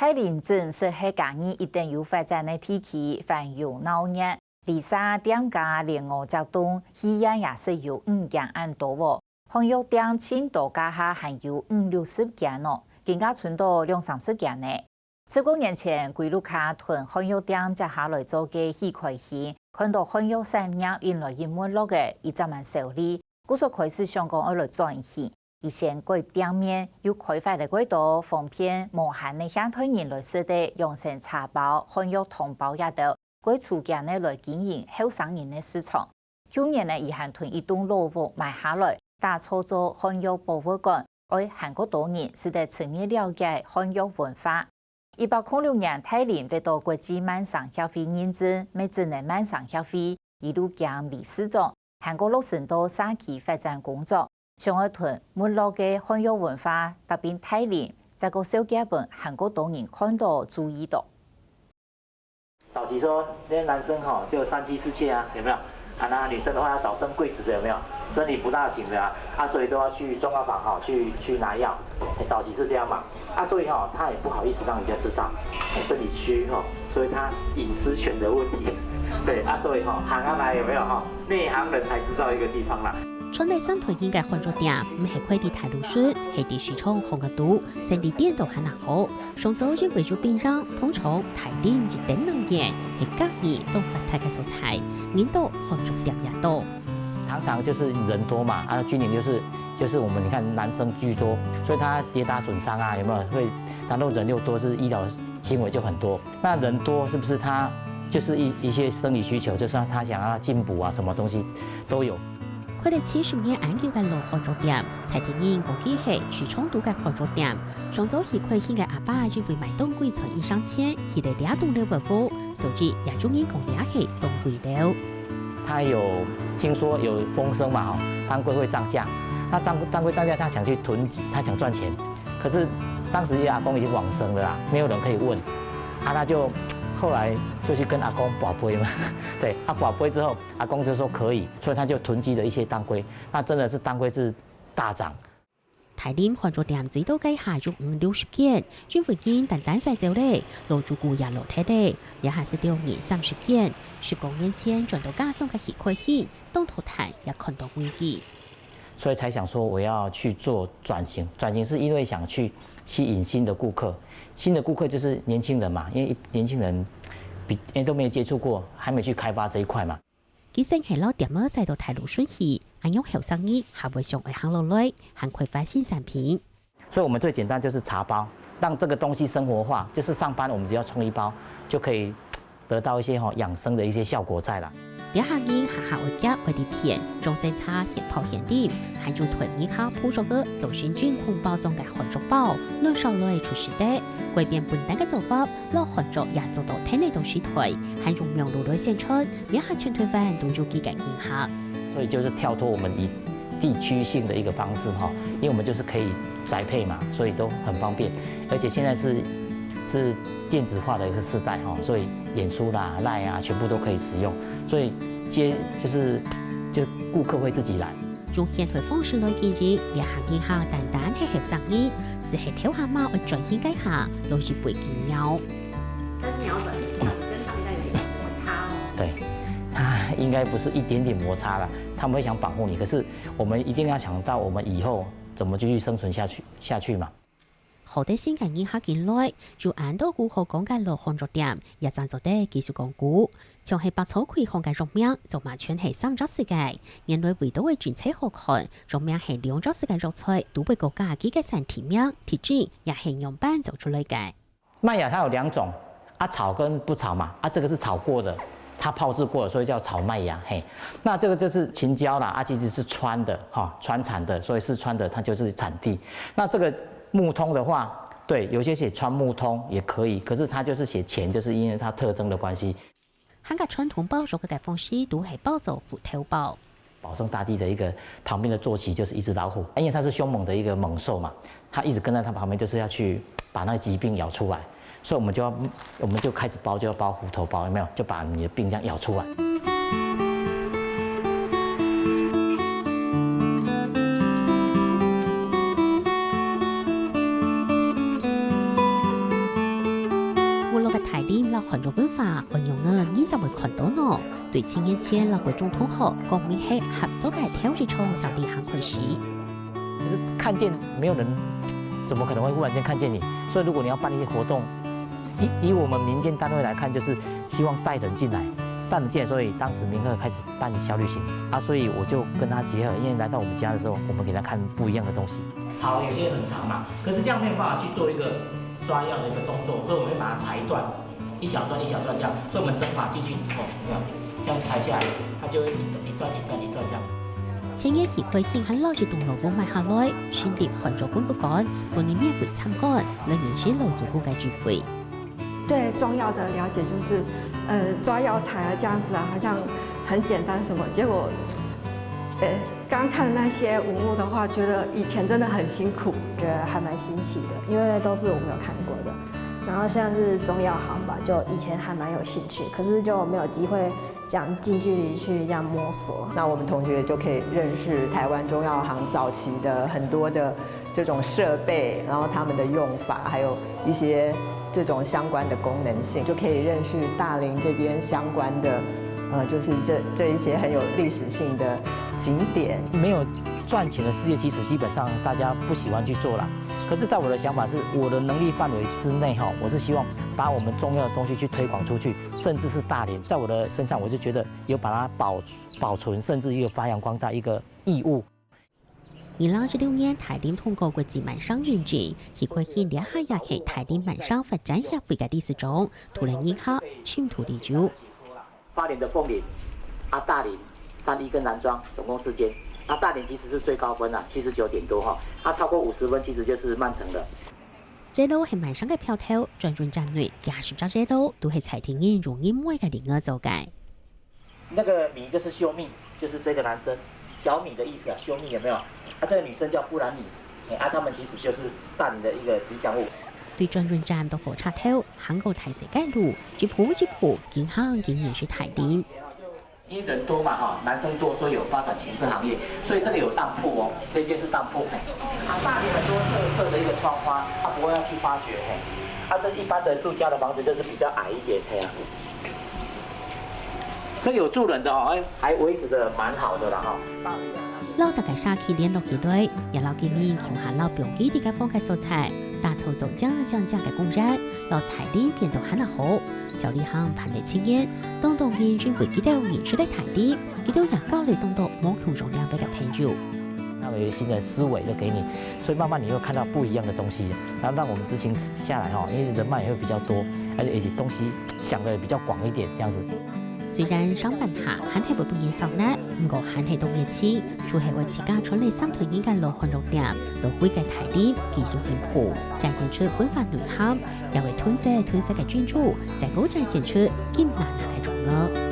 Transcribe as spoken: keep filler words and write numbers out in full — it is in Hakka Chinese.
大林鎮係客家人一等有發展个地區，還有鬧熱。這儕店家連五隻棟，戲院也係有五間恁多哦。漢藥店盡多加下還有五六十間哦，更加伸到兩三十間呢。十過年前，歸祿卡同漢藥店接下來做个許開興，看到漢藥產業引來一沒落个，佢正蠻愁慮，故所開始想講愛來轉型。 佢先改店面，又開發个過多，方便無閒个現代人來食个養生茶包、漢藥湯包這兜，過出間个來經營後生人个市場。舊年呢，佢還同一棟老屋買下來，打造做漢藥博物館，愛還過多人使得深入了解漢藥文化。 一百空六年，大林得到國際慢生協會認證，乜只能慢生協會一路兼理事長，還過落身到社區發展工作，想愛同沒落个漢藥文化搭並大林，再過紹介分還過多人看到注意到。早期說那些男生哈，就三妻四妾啊，有沒有？啊，那女生的話要找生貴子的，有沒有？生理不大行的啊，啊，所以都要去中药房哈，去去拿药。哎，早期是这样嘛，啊，所以哈，他也不好意思让人家知道，哎，生理虚哈，所以他隐私权的问题，对啊，所以哈，行啊来有没有哈？内行人才知道一个地方啦。 全台三台人个漢藥店，毋係開在大路脣，係在市場巷仔肚，生理顛倒還較好。上早因為有病人，通常大林一等鬧熱，係隔日當發達个所在，人多漢藥店也多。糖廠就是人多嘛，啊，居民就是就是我们你看男生居多，所以他跌打损伤啊，有没有会？然后人又多，是医疗行为就很多。那人多是不是他就是一一些生理需求，就是他想要进补啊，什么东西都有。 開了七十年恁久个老漢藥店，在地人講佢係市場肚个漢藥店。上早起開興个阿爸因為賣當貴賺醫生錢，起了這棟樓个屋，所以也有人講這係當貴樓。他有听说有风声嘛，哦，当归会涨价，那当当归涨价，他想去囤，他想赚钱，可是当时阿公已经往生了啦，没有人可以问，啊，他就后来就去跟阿公跋杯嘛，对，啊，跋杯之后，阿公就说可以，所以他就囤积了一些当归，那真的是当归是大涨。 大林漢藥店最多該下有五六十間，因為人單單徙走咧，老主顧也老忒咧，這下係留二三十間。十過年前轉到家鄉个許開興，當多攤也看到危機。所以才想说我要去做转型，转型是因为想去吸引新的顾客，新的顾客就是年轻人嘛，因为年轻人比因为都没有接触过，还没去开发这一块嘛。 佢先係摎店仔徙到大路脣去，恁樣後生人還會想愛行落來，還開發新產品。所以我们最简单就是茶包，让这个东西生活化，就是上班我们只要冲一包，就可以得到一些哈养生的一些效果在啦。這下人下下愛夾愛利便，裝生茶現泡現啉，還有囤一下補藥个做成真空包裝个漢藥包，摎燒來就食得。改變本旦个做法，摎漢藥也做到摎得到時代，還用網路來宣傳， 這下全台灣都有幾間人客。所以就是跳脱我们以地区性的一个方式哈，因为我们就是可以宅配嘛，所以都很方便。而且现在是是电子化的一个时代哈，所以脸书啦、Line 啊，全部都可以使用，所以接就是就顾客会自己来。用现代方式来经营，這下人客單單係後生人，就係頭下嘛愛轉型个下，來一杯敬仰。但是你要转型上，跟上一代有点摩擦哦。对，啊，应该不是一点点摩擦啦，他们会想保护你，可是我们一定要想到我们以后怎么继续生存下去下去嘛。好得新个人客进來，有恁多古好講个老漢藥店，也正做得繼續講古。像係百草櫃項个藥名，做麼全係三隻字个，原來為到个真濟好看，藥名係兩隻字个藥材，都會過加幾个產地名，特徵也係仰般做出來个。 麦芽它有两种啊，炒跟不炒嘛，啊，这个是炒过的，它泡制过的，所以叫炒麦芽，嘿。那这个就是青椒啦，啊，其实是川的哈，川产的，所以四川的它就是产地。那这个木通的话，对，有些写川木通也可以，可是它就是写钱，就是因为它特征的关系。 客家傳統包肉个方式都係包做芋頭包。保生大帝的一个旁边的坐骑就是一只老虎，因为它是凶猛的一个猛兽嘛，它一直跟在它旁边，就是要去把那个疾病咬出来，所以我们就要，我们就开始包，就要包芋头包，有没有？就把你的病这样咬出来。你摎漢族文化愛仰仔人正會看著呢？對青年前摎國中同學講明係合作个頭一場小旅行開始。可是看见没有人，怎么可能会忽然间看见你？所以如果你要办一些活动，以以我们民间单位来看，就是希望带人进来，带人进来，所以当时明赫开始办小旅行啊，所以我就跟他结合，因为来到我们家的时候，我们给他看不一样的东西。草有些很长嘛，可是这样没有办法去做一个抓药的一个动作，所以我们会把它裁断，一小段一小段这样，所以我们针法进去之后，有没有？这样裁下来，它就会一段一段一段一段这样。青年許開興還摎一棟老屋買下來，成立漢族文物館，分人免費參觀，來認識老祖公个智慧。對中藥的了解就是，呃，抓藥材啊這樣子啊，好像很簡單什麼，結果，呃，剛看那些文物的話，覺得以前真的很辛苦。觉得还蛮新奇的，因为都是我没有看过的。然后像是中药行吧，就以前还蛮有兴趣，可是就没有机会这样近距离去这样摸索。那我们同学就可以认识台湾中药行早期的很多的这种设备，然后他们的用法，还有一些这种相关的功能性，就可以认识大林这边相关的，呃，就是这这一些很有历史性的景点。没有赚钱的事业，其实基本上大家不喜欢去做啦。可是，在我的想法是，我的能力范围之内哈，我是希望把我们中药的东西去推广出去，甚至是大林，在我的身上，我就觉得有把它保保存，甚至又发扬光大一个义务。二零一六年，大林通過國際蠻生認證，許開興這下也係大林蠻生發展協會个理事長，都來認可深度旅遊。花莲的凤林、啊大林、三义跟南庄总共四间，那大林其实是最高分啊，七十九点多哈，它超过五十分其实就是曼城了。這路係蠻生个票頭，轉運站內幾十隻這路都係在地人用人買个另外做个。那个米就是秀米，就是这个男生，小米的意思啊，秀米有没有？啊，这个女生叫布兰妮，哎，啊，他们其实就是大林的一个吉祥物。對轉運站到火車頭，行過大細个路，一步一步，緊行緊認識大林。因为人多嘛哈，男生多，所以有发展情色行业，所以这个有当铺哦，这间是当铺。嘿啊，大理很多特色的一个窗花，啊，不过要去发掘嘿。啊，这一般的住家的房子就是比较矮一点，嘿啊。这个有住人的哦，哎，还维持的蛮好的啦哈。摎逐个社區聯絡起來，也摎居民共下摎放佢等个風格色彩，打造做靚靚靚个公園，摎大林變到還較好。小旅行辦了七年，當多人因為佢兜認識了大林，佢兜也交了當多無共樣領域个朋友。他们有新的思维就给你，所以慢慢你又看到不一样的东西，然后让我们执行下来哈，因为人脉也会比较多，而且东西想的比较广一点，这样子。雖然上班下還係會分人掃眼，毋過還係當熱情，就係為自家創立三代人个老漢老店，到每个大林繼續進步，展現出文化內涵，也為褪色褪色个珍珠，再過展現出金藍藍个容貌。